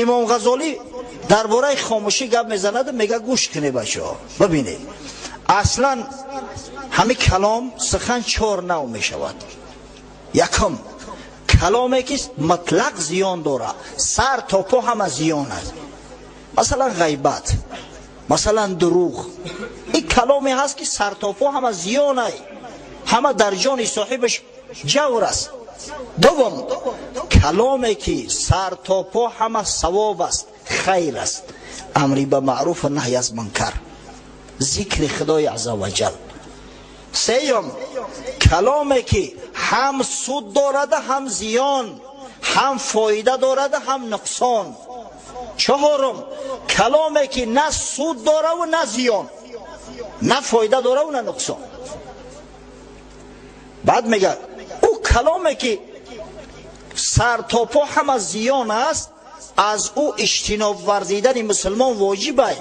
Имом Ғазолӣ дар бораи хомӯшӣ гап мезанаду мега: гӯш кунед, бачаҳо, бибинед, аслан ҳами калом, сухан чор нав мешавад. Якум, каломе ки мутлақ зиён дорад, сар то по ҳама зиён аст, масалан, ғайбат, масалан, дурӯғ. Ин каломе ҳаст, ки сар то по ҳама зиёнай, ҳама дар ҷони соҳибаш ҷавр аст. Дуввум, каломе ки сар то по ҳама савоб аст, хайр аст, амри ба маъруфу наҳй аз мункар, зикри Худои азза ваҷал. Сеюм, каломе ки ҳам суд дорада, ҳам зиён, ҳам фоида дорада, ҳам нуқсон. Чаҳорум, каломе ки на суд дораву на зиён, на фоида дораву на нуқсон. Баъд мегӯяд: ӯ каломе ки сар то по ҳама зиён аст, аз ӯ иҷтиноб варзидани мусулмон воҷибай.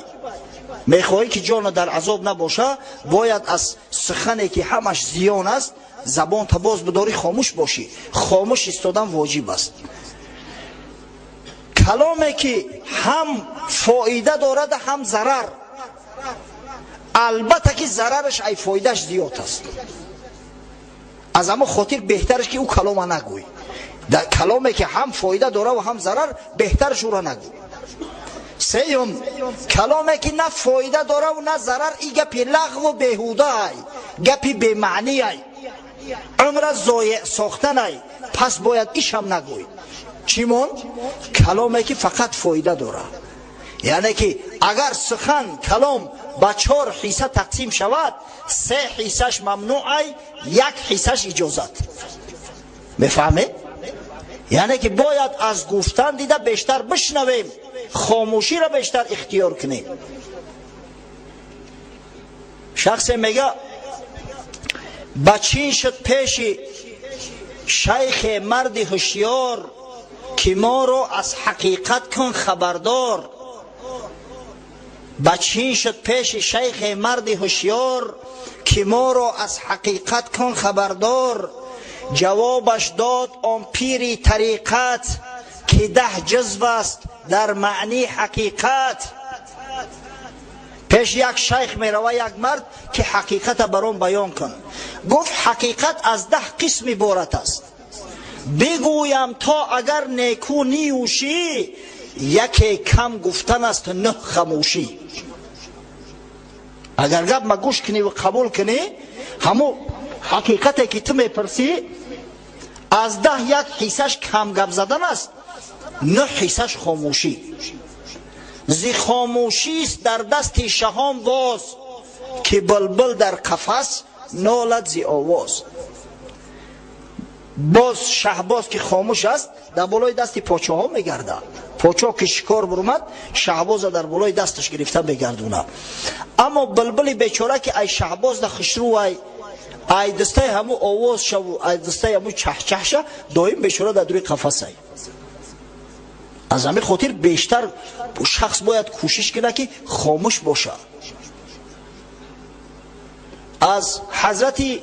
Мехоҳӣ, ки ҷона дар азоб набоша, бояд аз сухане ки ҳамаш зиён аст, забонта боз бидорӣ, хомӯш бошӣ. Хомӯш истодан воҷиб аст. Каломе ки ҳам фоида дорад, ҳам зарар, албатта ки зарараш ай фоидааш зиёд аст. Аз ҳамон хотир беҳтараш, ки ӯ калома нагӯй. Каломе ки ҳам фоида дора ва ҳам зарар, беҳтараш ӯро нагӯй. Сеюм, каломе ки на фоида дораву на зарар, и гапи лағву беҳудаай, гапи бемаъниай, умра зоеъ сохтанай, пас бояд ишам нагӯй. Чӣ монд? Каломе ки фақат фоида дорад. Яъне ки агар сухан, калом ба чор ҳисса тақсим шавад, се ҳиссаш мамнӯъай, як ҳиссаш иҷозат. Мефаҳмед? Яъне ки бояд аз гуфтан дида бештар бишнавем, хомӯширо бештар ихтиёр кунем. Шахсе мега: ба чин шуд пеши шайхе марди ҳушёр, ки моро аз ҳақиқат кун хабардор. Ба чин шуд пеши шайхе марди ҳушёр, ки моро аз ҳақиқат кун хабардор. Ҷавобаш дод он пири тариқат, ки 10 ҷузв аст дар маънии ҳақиқат. Пеш як шайх мерава як мард, ки ҳақиқата бар он баён кун. Гуфт: ҳақиқат аз 10 қисм иборат аст, бигӯям, то агар неку ниюшӣ. Яке кам гуфтан аст, нӯҳ хамӯшӣ. Агар гап ма гӯш кунӣ ва қабул кунӣ, ҳамун ҳақиқате ки ту мепурсӣ, аз 10 як ҳиссаш кам гап задан аст, нӯҳ ҳиссаш хомӯшӣ. Зи хомӯшист дар дасти шаҳон боз, ки булбул дар қафас нолад зи овоз. Боз шаҳбоз ки хомӯш аст, дар болои дасти подшоҳо мегардад. Подшоҳ ки шикор бурмад, шаҳбоза дар болои дасташ гирифта мегардонад. Аммо булбули бечора, ки ай шаҳбоз да хушрӯ, ай дастаи ҳаму овоз шаву ай дастаи ҳаму чаҳчаҳша, доим бечора дар дури қафасай. Аз ҳамин хотир бештар шахс бояд кӯшиш кунад, ки хомӯш бошад. Аз ҳазрати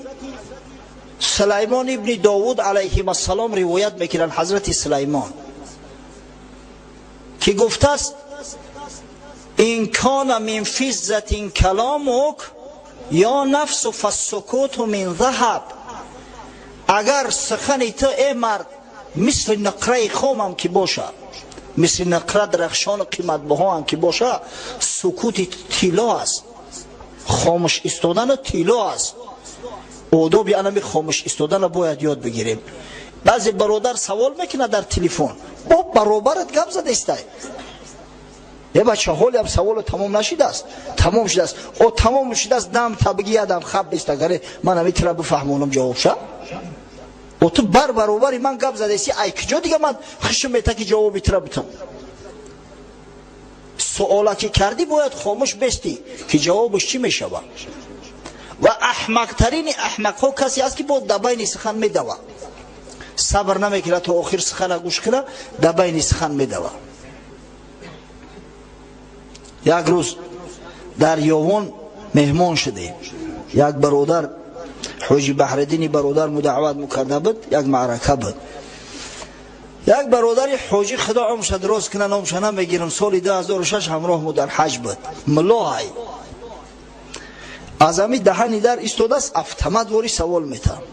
Сулаймон ибни Довуд алайҳим ассалом ривоят мекунанд, ҳазрати Сулаймон ки гуфтааст: إن كان من فضة كلامك يا نفس فالسكوت من ذهب. Агар сухани ту, э мард, мисли нуқраи хомам ки бошад, мисли нуқра дарахшону қиматбаҳоам ки боша, сукути тилло аст, хомӯш истодану тилло аст. Одоби анами хомӯш истодана бояд ёд бигирем. Баъзе бародар савол мекунад дар телефон, бо баробарат гап задестай. Е бача, ҳолиам саволо тамом нашидааст. Тамом шудааст, о, тамом шудааст. Дам табиги ядам хаб беста, гаре ман ами тира бифаҳмонам ҷавобша. О, ту бар баробари ман гап задеси, ай куҷо дига ман хушм мета, ки ҷавоби тира битам? Суола ки кардӣ, бояд хомӯш бестӣ, ки ҷавобаш чӣ мешавад. Ва аҳмақтарини аҳмақҳо касе аст, ки бо дар байни сухан медава, сабр намекунад, то охир сухана гӯш кунад, дар байни сухан медава. Як рӯз дар Ёвон меҳмон шудем. Як бародар, Ҳоҷи Баҳриддини бародар, мудаъват мукарда буд, як маърака буд. Як бародари ҳоҷӣ, худо умрша дроз кина, номша намегирам, соли 2006 ҳамроҳ мо дар ҳаҷ буд. Муллоҳай аз ҳами даҳани дар истодааст, автомат вори савол метаҳам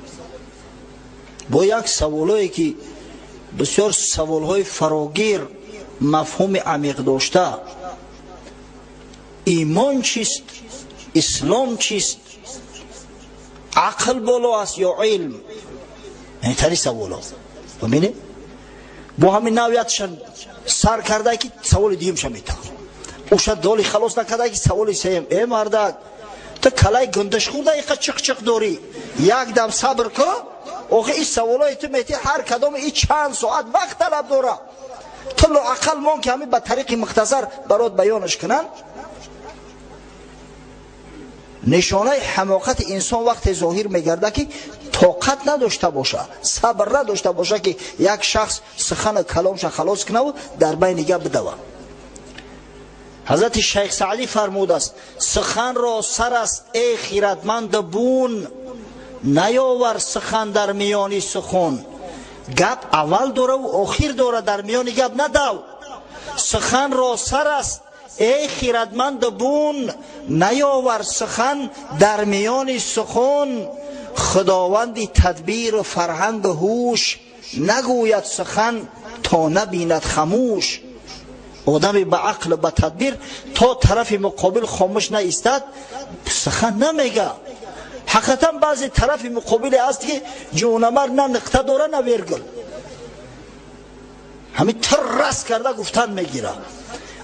бо як саволое, ки бисёр саволҳои фарогир, мафҳуми амиқ дошта: имон чист, ислом чист, ақл боло аст ё илм? Тари саволо бибинед. Бо ҳамин навиятша сар кардае, ки саволи дуюмша метаҳам. Уша доли халос накардае, ки саволи сеюм. Э, мардак, ту калаи гундаш хӯрда, иқа чиқ-чиқ дорӣ, як дам сабр ку. Охи, ин саволое ту метӣ, ҳар кадоми и чанд соат вақт талаб дора. Ту лоақал мон, ки ҳамин ба тариқи мухтасар барот баёнаш кунанд. Нишонаи ҳамоқати инсон вақте зоҳир мегардад, ки тоқат надошта боша, сабр надошта боша, ки як шахс сухану каломша халос кунаву дар байни гап бидава. Ҳазрати Шайх Саъдӣ фармудааст: «Суханро сар аст, эй хиратманд бун, наёвар сухан дар миёни сухун». Гап аввал дораву охир дора, дар миёни гап надав. «Суханро сар аст, эй хиратманд бун, наёвар сухан дар миёни сухун. Худованди тадбиру фарҳангу ҳуш нагӯяд сухан, то набинад хамӯш». Одаме ба ақлу ба тадбир то тарафи муқобил хомӯш наистад, сухан намега. Ҳақиқатан, баъзе тарафи муқобиле аст, ки ҷонамар на нуқта дора, на вергул, ҳамин тир раст карда гуфтан мегира.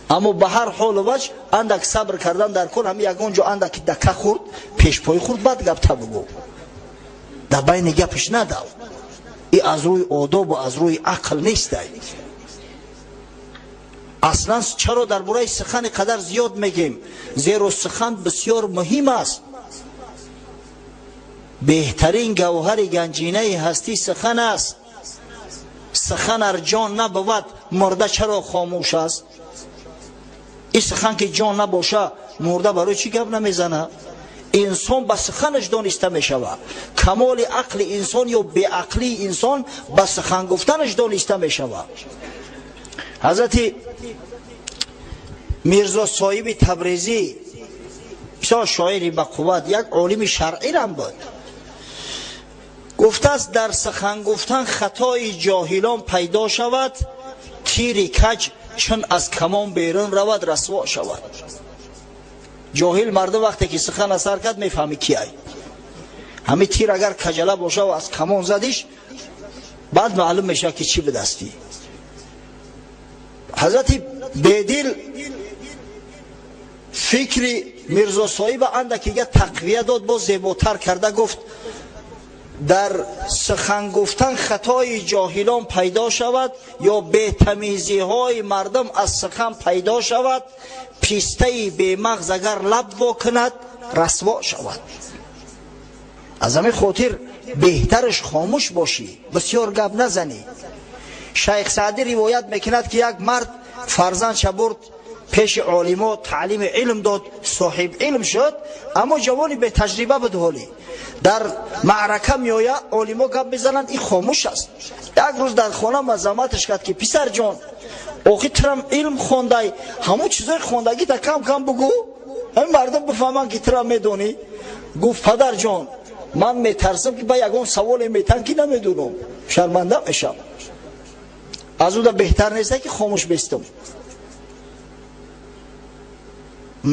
Аммо ба ҳар ҳолу ваҷ андак сабр кардан дар кор. Ҳами ягон ҷо андаки дака хӯрд, пешпои хӯрд, баъд гапта бугӯ, дар байни гапаш надав. И аз рӯи одобу аз рӯи ақл нестай аслан. Чаро дар бораи сухани қадар зиёд мегем? Зеро сухан бисёр муҳим аст. Беҳтарин гавҳари ганҷинаи ҳастӣ сухан аст. Сухан ар ҷон набувад, мурда чаро хомӯш аст? Ин сухан ки ҷон набоша, мурда барои чӣ гап намезана? Инсон ба суханаш дониста мешавад. Камоли ақли инсон ё беақлии инсон ба сухан гуфтанаш дониста мешавад. Ҳазрати Мирзо Соҳиби Табрезӣ, бисёр шоири бақувват, як олими шаръирам буд, гуфтааст: «Дар сухан гуфтан хатои ҷоҳилон пайдо шавад, тири каҷ чун аз камон берун равад, расво шавад». Ҷоҳил мардум вақте ки сухан асар кард, мефаҳми кияй. Ҳамин тир агар каҷала боша ва аз камон задиш, баъд маълум мешавад, ки чӣ бидастӣ. Ҳазрати Бедил фикри Мирзо Соҳиба андакига тақвия дод, боз зеботар карда гуфт: «Дар сухан гуфтан хатои ҷоҳилон пайдо шавад ё бетамизиҳои мардум аз сухан пайдо шавад, пистаи бемағз агар лаб во кунад, расво шавад». Аз ҳамин хотир беҳтараш хомӯш бошӣ, бисёр гап назанӣ. Шайх Саъдӣ ривоят мекунад, ки як мард фарзандша бурд пеши олимо, таълими илм дод, соҳиб илм шуд, аммо ҷавони бетаҷриба буд. Ҳолӣ дар маърака меоя, олимо гап мезананд, ин хомӯш аст. Як рӯз дар хона мазаматаш кард, ки писарҷон, охи турам илм хондай, ҳамон чизои хондагита кам кам бугӯ, ҳамин мардум бифаҳманд, ки турам медонӣ. Гуфт: «Падарҷон, ман метарсам, ки ба ягон саволе метан, ки намедонам, шарманда мешам. Аз уда беҳтар неста, ки хомӯш бестам».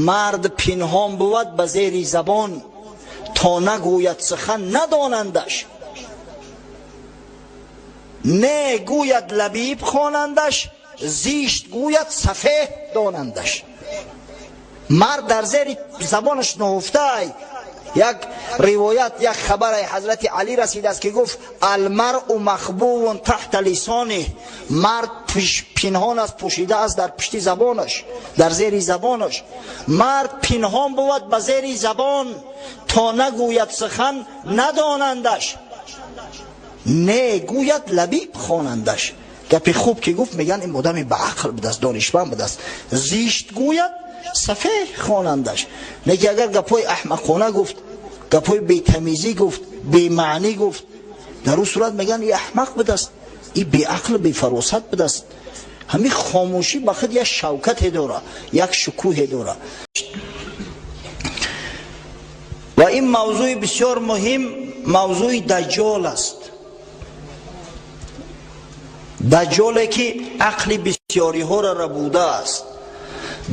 Мард пинҳон бувад ба зери забон, то нагӯяд сухан надонандаш. Не гӯяд лабиб хонандаш, зишт гӯяд сафеҳ донандаш. Мард дар зери забонаш нуҳуфтай. Як ривоят, як хабаре Ҳазрати Алӣ расидааст, ки гуфт: «Алмаръу махбувун таҳта лисоних». Мард пинҳон аст, пӯшида аст дар пушти забонаш, дар зери забонаш. Мард пинҳон бувад ба зери забон, то нагӯяд сухан надонандаш. Не гӯяд лабиб хонандаш. Гапи хуб ки гуфт, мегӯянд ин одами баақл будааст, донишманд будааст. Зишт гӯяд, сафеҳ хонандаш. Лекин агар гапҳои аҳмақона гуфт, гапҳои бетамизӣ гуфт, бемаънӣ гуфт, дар ӯ сурат мегӯянд ин аҳмақ будааст. Ин беақл, бефаросат будааст. Ҳамин хомӯшӣ ба худ як шавкате дора, як шукӯҳе дора. Ва ин мавзӯи бисёр муҳим мавзӯи Даҷҷол аст. Даҷҷоле ки ақли бисёриҳоро рабудааст,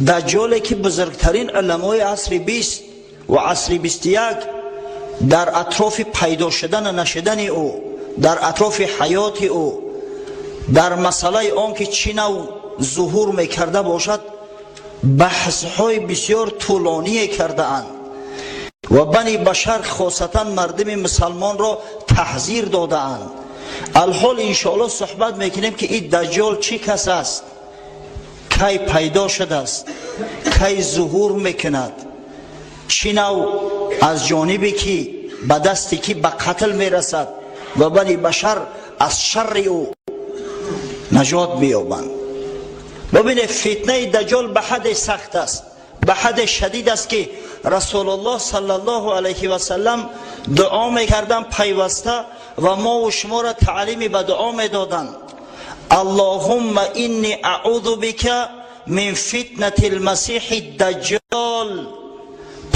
Даҷҷоле ки бузургтарин уламои асри 20 ва асри 21 дар атрофи пайдо шудану нашудани ӯ, дар атрофи ҳаёти ӯ, дар масъалаи он ки чӣ нав зуҳур мекарда бошад, баҳсҳои бисёр тӯлоние кардаанд ва бани башар, хосатан мардуми мусалмонро таҳзир додаанд. Алҳол, иншоалло, суҳбат мекунем, ки ин Даҷҷол чӣ кас аст, кай пайдо шудааст, кай зуҳур мекунад, чӣ нав аз ҷонибе ки ба дасти ки ба қатл мерасад ва бани башар аз шарри ӯ наҷот меёбанд. Бибинед, фитнаи Даҷҷол ба ҳадде сахт аст, ба ҳадде шадид аст, ки Расулуллоҳ саллаллоҳу алайҳи васаллам дуо мекарданд пайваста ва мову шуморо таълими ба дуо медоданд: «Аллоҳумма инни аъузу бика мин фитнати лмасиҳи даҷҷол».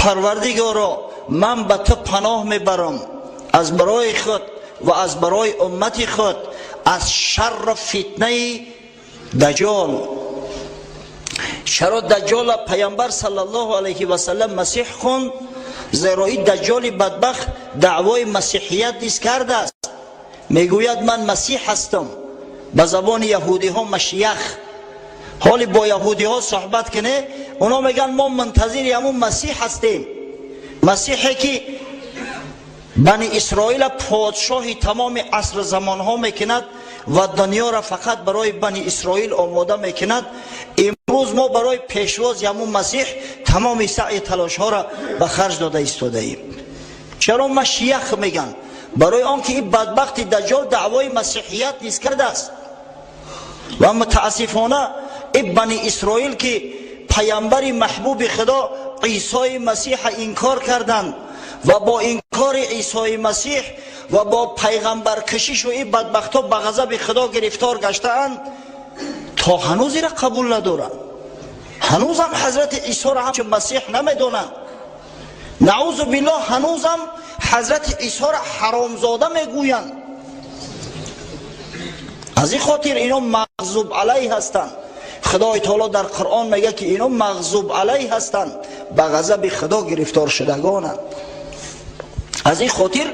Парвардигоро, ман ба ту паноҳ мебарам аз барои худ ва аз барои уммати худ аз шарру фитнаи Даҷҷол. Чаро Даҷҷола Паямбар саллаллоҳу алайҳи васаллам Масеҳ хонд? Зеро ин Даҷҷоли бадбахт даъвои масеҳият низ кардааст. Мегӯяд: «Ман Масеҳ ҳастам», ба забони яҳудиҳо Машиях. Ҳоли бо яҳудиҳо суҳбат куне, оно мегӯянд: «Мо мунтазири ҳамун Масеҳ ҳастем, Масеҳе ки бани Исроила подшоҳи тамоми асру замонҳо мекунад ва дунёро фақат барои бани Исроил омода мекунад. Имрӯз мо барои пешвози ҳамун Масеҳ тамоми саъи талошҳоро ба харҷ дода истодаем». Чаро Машиях мегӯянд? Барои он ки ин бадбахти Даҷҷол даъвои масеҳият низ кардааст. Ва мутаассифона, ин бани Исроил, ки паямбари маҳбуби Худо Исои Масеҳа инкор карданд ва бо инкори Исои Масеҳ ва бо пайғамбаркашишу ин бадбахтҳо ба ғазаби Худо гирифтор гаштаанд, то ҳанӯз ира қабул надоранд, ҳанӯзам ҳазрати Исоро ҳамчун Масеҳ намедонанд. Наъузу биллоҳ, ҳанӯзам ҳазрати Исоро ҳаромзода мегӯянд. Аз ин хотир ино мағзуб алайҳ ҳастанд. Худои Таоло дар Қуръон мегӯяд, ки ино мағзуб алайҳ ҳастанд, ба ғазаби Худо гирифтор шудагонанд. Аз ин хотир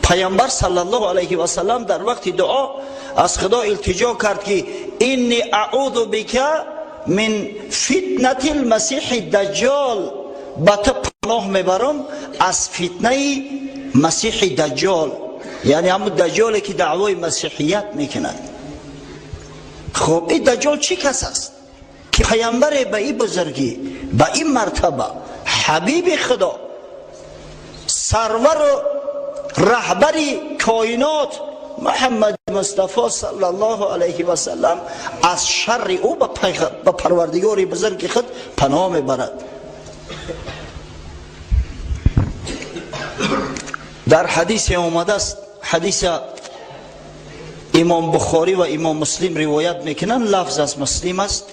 Паямбар саллаллоҳу алайҳи васаллам дар вақти дуо аз Худо илтиҷо кард, ки «Инни аъузу бика мин фитнати лмасиҳи даҷҷол», ба ту паноҳ мебарам аз фитнаи Масиҳи Даҷҷол, яъне ҳамун Даҷҷоле ки даъвои масеҳият мекунад. Хуб, ин Даҷҷол чӣ кас аст, ки паямбаре ба ин бузургӣ, ба ин мартаба, ҳабиби Худо, сарвару раҳбари коинот Муҳаммади Мустафо саллаллоҳу алайҳи васаллам аз шарри ӯ ба Парвардигори бузурги худ паноҳ мебарад? Дар ҳадисе омадааст, ҳадиса Имом Бухорӣ ва Имом Муслим ривоят мекунанд, лафз аз Муслим аст.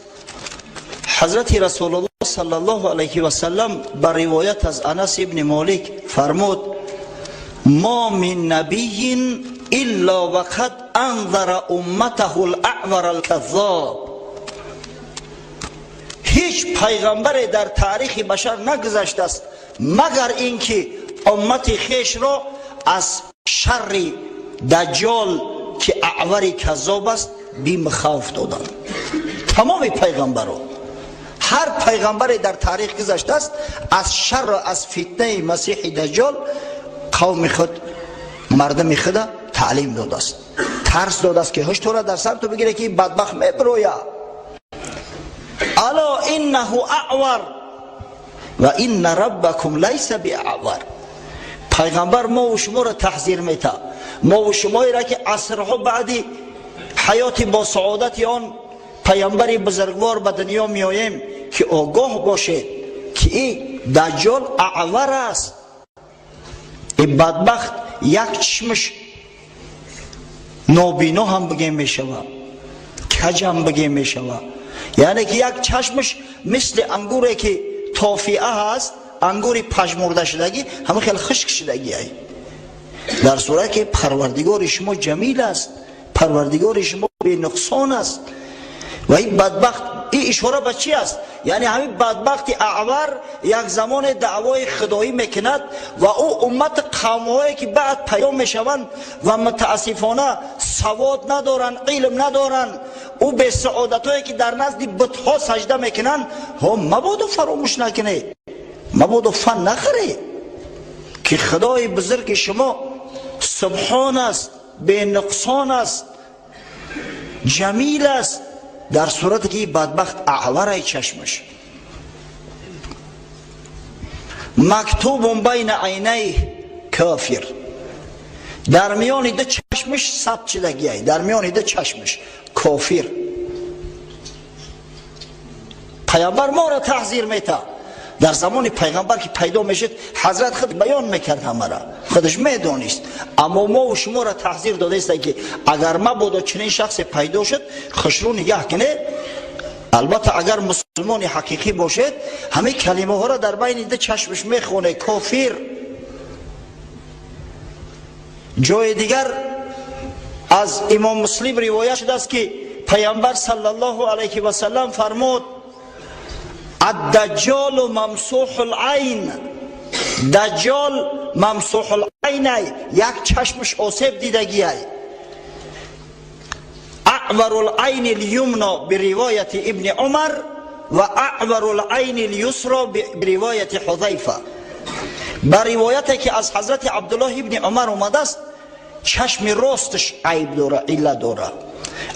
Ҳазрати Расулуллоҳ саллаллоҳу алайҳи васаллам ба ривоят аз Анас ибни Молик фармуд: «Мо мин набийин илла вақад анзара умматаҳу лаъвара алказзоб». Ҳеҷ пайғамбаре дар таърихи башар нагузаштааст, магар ин ки уммати хешро аз шарри Даҷҷол, ки аъвари каззоб аст, бим хавф доданд. Тамоми пайғамбаро, ҳар пайғамбаре дар таърих гузаштааст, аз шарру аз фитнаи Масеҳи Даҷҷол қавми худ, мардуми худа таълим додааст, тарс додааст, ки ҳуштора дар сар ту бигире, ки бадбахт мебироя. «Ало иннаҳу аъвар ва инна раббакум лайса биаъвар». Пайғамбар мову шуморо таҳзир мета, мову шумоеро, ки асрҳо баъди ҳаёти босаодати он паямбари бузургвор ба дунё меоем, ки огоҳ бошед, ки и Даҷҷол аъвар аст. И бадбахт як чишмаш Нобино ҳам бигем мешава, каҷ ҳам бигем мешава. Яъне ки як чашмаш мисли ангуре ки тофиа ҳаст, ангури пажмурда шудагӣ, ҳама хеле хушк шудагӣ ай. Дар сурате ки Парвардигори шумо ҷамил аст, Парвардигори шумо бенуқсон аст. Ва ин бадбахт, ин ишора ба чӣ аст? Яъне ҳамин бадбахти аъвар як замоне даъвои худоӣ мекунад ва ӯ уммати қавмҳое ки баъд пайдо мешаванд ва мутаассифона савод надоранд, илм надоранд, ӯ бесаодатҳое ки дар назди бутҳо саҷда мекунанд, ҳо мабодо фаромӯш накунед, мабодо фан нахӯред ки Худои бузурги шумо субҳон аст, бенуқсон аст, ҷамил аст. Дар сурате ки бадбахт аъварай чашмаш, мактубун байна айнайҳ кофир, дар миёни ду чашмаш сабт шудагиай, дар миёни ду чашмаш кофир. Пайғамбар моро таҳзир мета. Дар замони пайғамбар ки пайдо мешуд, ҳазрат худ баён мекард, ҳамара худаш медонист, аммо мо шуморо таҳзир додаиста ки агар мабодо чунин шахсе пайдо шуд, хушрӯ нигаҳ кунед. Албатта агар мусулмони ҳақиқӣ бошед, ҳамин калимаҳоро дар байни ду чашмаш мехонед: кофир. Ҷои дигар аз имом Муслим ривоят шудааст ки Пайғамбар саллаллоҳу алайҳи васаллам фармуд: الدجال ممسوح العین. دجال ممسوح العین، یک چشمش آسیب دیدگی ای. اعور العین الیمنا بروایت ابن عمر و اعور العین الیسرا بروایت حذیفه. با روایتی که از حضرت عبدالله ابن عمر اومده است، چشم راستش عیب داره، علت داره.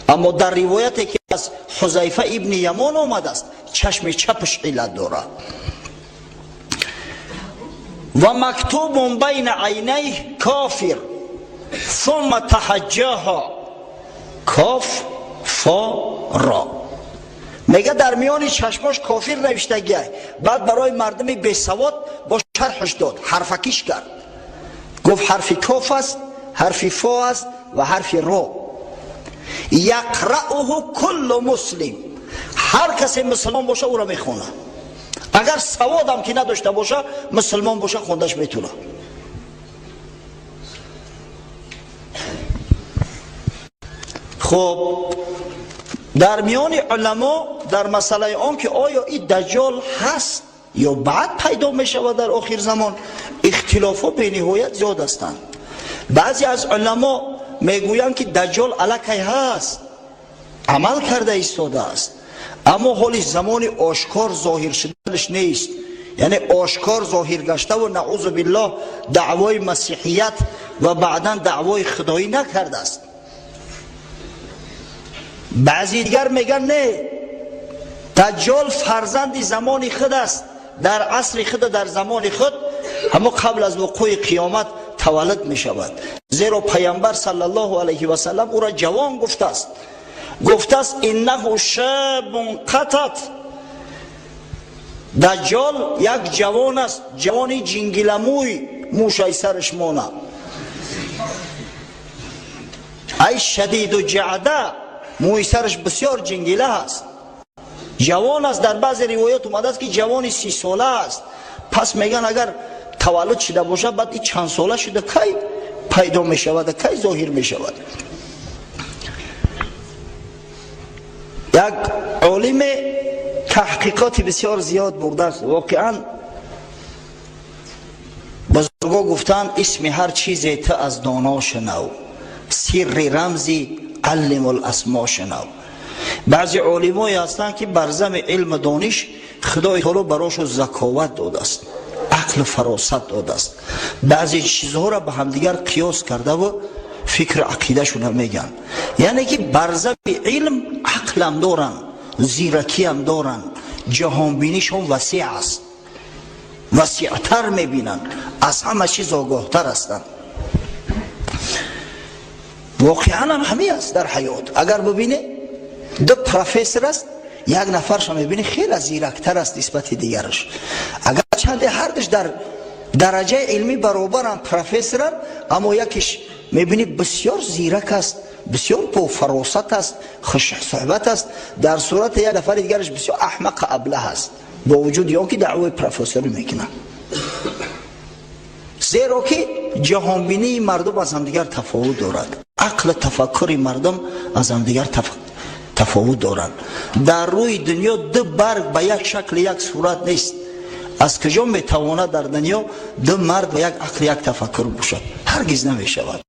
اما در روایتی که از حذیفه ابن یمان آمده است، چشم چپش علت داره. و مکتوب بین عینیه کافر ثم تحجاها کاف فا را. میگه در میان چشماش کافر نوشتگیه. بعد برای مردم بیسواد با شرحش داد، حرفکیش کرد، گفت حرف کاف است، حرف فا است و حرف را. یقرأه کل مسلم، هر کسی مسلمان باشه او را میخونه، اگر سواد هم که نداشته باشه، مسلمان باشه، خوندش میتونه. خب در میان علما در مسئله آن که آیا این دجال هست یا بعد پیدا میشود در آخر زمان، اختلاف ها به نهایت زیاد هستند. بعضی از علما میگویند که دجال الکی هست، عمل کرده ایستاده است، اما حالی زمان آشکار ظاهر شدنش نیست. یعنی آشکار ظاهر گشته و نعوذ بالله دعوای مسیحیت و بعدا دعوای خدایی نکرده است. بعضی دیگر میگن نه، دجال فرزند زمان خود است، در عصر خود، در زمان خود، همه قبل از وقوع قیامت تولد می شود. زیرا پیامبر صلی الله علیه و سلم او را جوان گفته است، گفته است انه شاب قطط. دجال یک جوان است، جوانی جنگلموی، موشای سرش مانه، ای شدید و جعده، موی سرش بسیار جنگیله است، جوان است. در بعض روایات اومده است که جوانی 30 ساله است. پس میگن اگر تولد شده باشه، بعد این چند ساله شده کی پیدا می شود، کی ظاهر می شود؟ یک عالم تحقیقات بسیار زیاد برده است. واقعا بزرگا گفتند اسم هر چیزی تو از دانا شنو، سر رمزی علم الاسما شنو. بعضی علمایی هستند که بر زم علم دانش خدای تعالی براشون ذکاوت داده است، عقل و فراست داده است. بعضی چیزها را به همدیگر قیاس کرده و فکر عقیده شون میگن. یعنی که بر زم علم عقل هم دارن، زیرکی هم دارن، جهانبینیشون وسیع است، وسیعتر میبینن، از همه چیز آگاهتر هستند. واقعا هم همین است در حیات. اگر ببینه دو پروفسور است، یک نفرش هم میبینه خیلی زیرکتر است نسبت دیگرش، اگر چند هر دوش در درجه علمی برابرن، پروفسورن، اما یکیش Мебинӣ, бисёр зирак аст, бисёр бофаросат аст, хушсуҳбат аст, дар сурати як нафари дигараш бисёр аҳмақ, аблаҳ аст, бо вуҷуди он ки даъвои профессорӣ мекунад. Зеро ки ҷаҳонбинии мардум аз ҳамдигар тафовут дорад, ақлу тафаккури мардум аз ҳамдигар тафовут доранд. Дар рӯи дунё ду барг ба як шакли, як сурат нест. Аз куҷо метавонад дар дунё ду мард ба як ақл, як тафаккур бошад? Ҳаргиз намешавад.